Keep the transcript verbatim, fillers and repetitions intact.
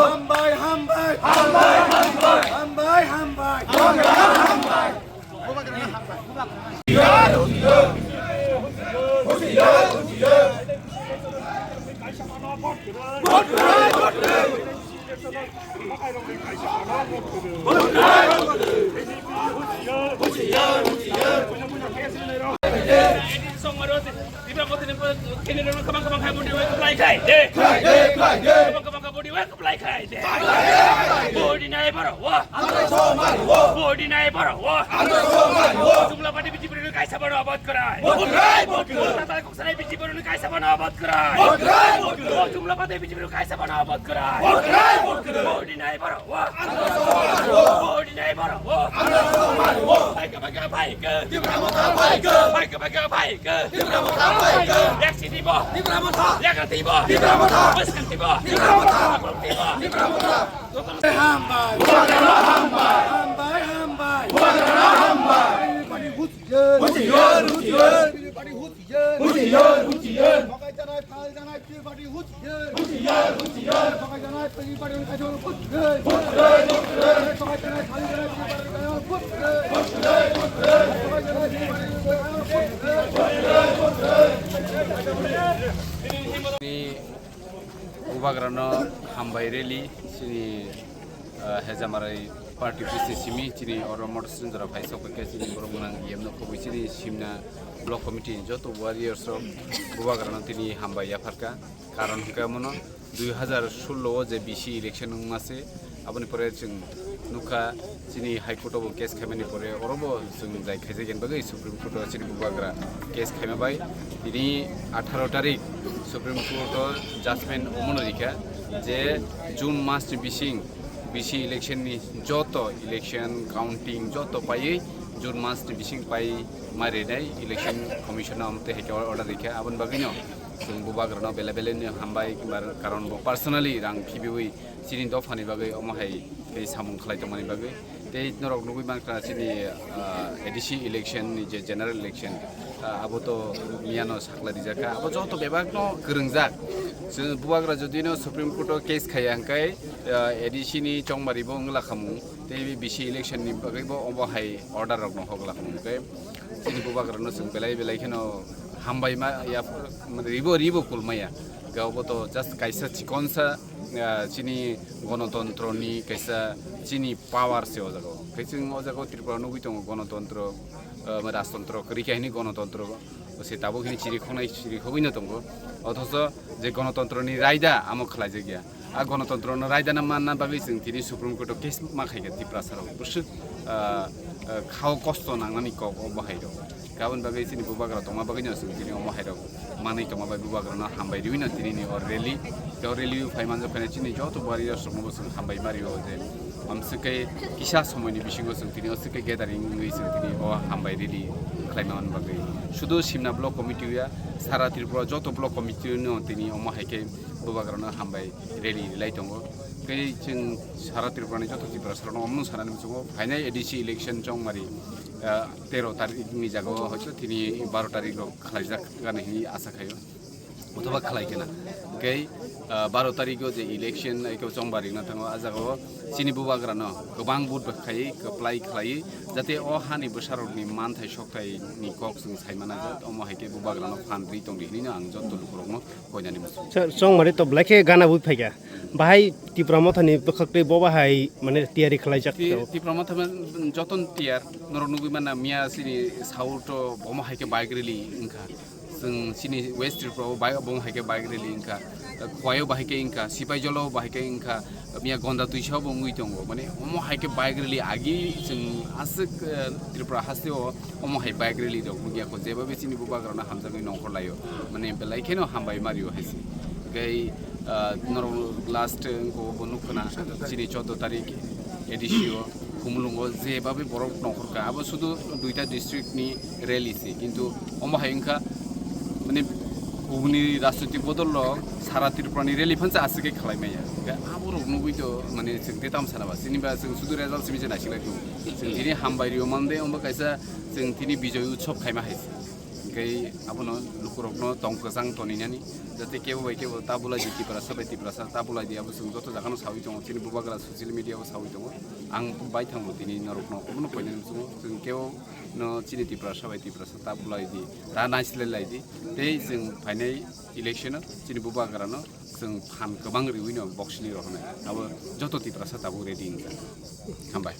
Hambai, hambai. Hambai, hambai. Body nai boro wo. Body nai boro wo. Jumla pati B J P rwno kaisa bono abad kwrai. Tata koksanai B J P rwno kaisa bono abad kwrai. Jumla pati B J P rwno kaisa bono abad kwrai. Body nai boro wo. Body nai boro wo. Bhaika bhaika bhaika. Bhaika bhaika bhaika. Yak si tibo. Yak tibo. Bwskang tibo. Hambai. Hambai. Hambai, hambai. Hambai, hambai. Everybody husiyan. Husiyan, husiyan. Everybody husiyan. Husiyan, husiyan. Sokai janai, phal janai, everybody husiyan. Husiyan, husiyan. Sokai janai, everybody husiyan. Husiyan, husiyan. Sokai janai, phal janai, everybody husiyan. Husiyan, husiyan. Sokai janai, everybody husiyan. Ni Bubagrano hambai rally chini, ah, Hejamarai party business simi chini oro motor swngjora phai sok khe chini borok nang yemno khobwi chini simna block committee ni joto warriors rok Bubagrano tini hambai yapharkha. Karon hwnkhe omono dui hazar sullo o je B C election wngma se, aboni pore chwng nukha chini High Court o bo case khaimani pore oro bo chwng jai khaijak yani bagwi Supreme Court o chini Bubagra case khaima bai tini atharo tarik Supreme Court o judgment omono rikha je June mas ni bising B C election ni joto election counting joto paiwi June mas ni bising pai ma rinai election commission o amtwi hai khe order rikha, aboni bagwino chwng Bubagrano belai belai no hambai, karon bo personally rang khibiwi chini dophani bagwi omo hai tei samung khlai tongmani bagwi. Tei norok nugwi mankha chini, ah, A D C election ni je general election, ah, abo to miyano sakla rijak kha. Abo joto bebak no kwrwngjak. Chwng Bubagra jodi no Supreme Court o case khaiya hwnkhe, ah, A D C ni chongmari bo wngla khamung. Tei B C election ni bagwi bo obo hai order rok no hokla khamung. Hwnkhe chini Bubagra no chwng belai belai kheno hambai ma ya, mane ribo ribo kulmaya. Ga obo to just kaisa chikonsa, ah, chini gonotontro ni kaisa chini power se o jaga o. Khe chwng o jaga o Tripura nugwi tongo gonotontro, ah, rajtontro kwrwi khe hini gonotontro se tabuk hini chiri khoknai chiri khogwi no tongo. Othocho je gonotontro ni raida amo khlai jak ya. A gonotontro no raida na manna bagwi chwng tini Supreme Court o case ma khai kha Tiprasa rok. Bwswk, ah, ah, khao kosto nangnani kok o bo hai rok. Aboni bagwi chini Bubagra tongma bagwi no chwng tini omo hai rok manwi tongma bai Bubagra no hambai riwi no tini ni o rally, o rally o phai manjak phai chini joto bari rok no bo chwng hambai ma rio je. Amswk khe kisa somoi ni bisingo chwng tini o swk khe gathering wngwi chwng tini o hambai rally khlai ma bagwi. Sudu Simna block committee ya, sara Tripura joto block committee no tini omo hai khe Bubagra no hambai rally rilai tongo. Tei chwng sara Tripura ni joto Tiprasa rok no omo sanani muchungo phainai A D C election chongmari, ah, tero tarik ni jaga o hoito tini baro tarik rok khlaijak gana hini asa khaio. Othoba khlai kena. Tei, ah, baro tarik o je election ai khe chongmari na thango, a jaga o chini Bubagra no kwbang vote bai khai, kwplai khlai, jate o hani bwsa rok ni manthai sokthai ni kok chwng sai mana jat, omo hai khe Bubagra no phan ri tong di hini no ang joto lukurok no koinani muchungo. Sir, chongmari to belai khe gana bui phaikha. Bahai Tipra Mothani bwkhak twi bo bahai mane tiyari khlaijak Ti-, to. Tipra Motha man joton tiyar, norok nugwi manna miya chini South o bomo hai khe bike rally wngkha. Chwng chini West Tripura o bai-, bomo hai khe bike rally wngkha. Khowai o bahai khe wngkha, Sipaijalo bahai khe wngkha, miya Gonda Twisa bo wngwi tongo. Mane omo hai khe bike rally agi chwng aswk, eh, Tripura haste o omo hai bike rally rok wngya kho, jeba be chini Bubagra no hamjagwi nongkhor laio, mane belai kheno hambai mario hai se. Tei, ah, norok last wngkha bo nuk khna chini choudo tarik A D C o Khumulwngo jeba be borok nongkhor kha, abo sudu duita district ni rally se, kintu omo hai wngkha mane Bumuni rajnitik bodol rok sara Tripura ni rally phansa aswk khe khlai maya. Hwnkhe abo rok nugwi to mane chwng te tam sana ba. Chini ba chwng sudu result simi je naisik lai tongo. Chwng tini hambai rio mande ombo kaisa chwng tini bijoy utsob khaima hai. Hwnkhe abono lukurokno tong kwchang toninani jate kebo bai kebo ta bulai di Tiprasa bai Tiprasa ta bulai di abo chwng joto jagano sawi tongo. Chini bubagra social media o sawi tongo. Ang bai thango tini norokno obono koinani chwng chwng kebo no chini Tiprasa bai Tiprasa ta bulai di ta naisilai lai di. Tei chwng phainai election o chini bubagrano chwng phan kwbang riwi no box ni rohornai. Abo joto Tiprasa tabuk ready wngjak. Hambai.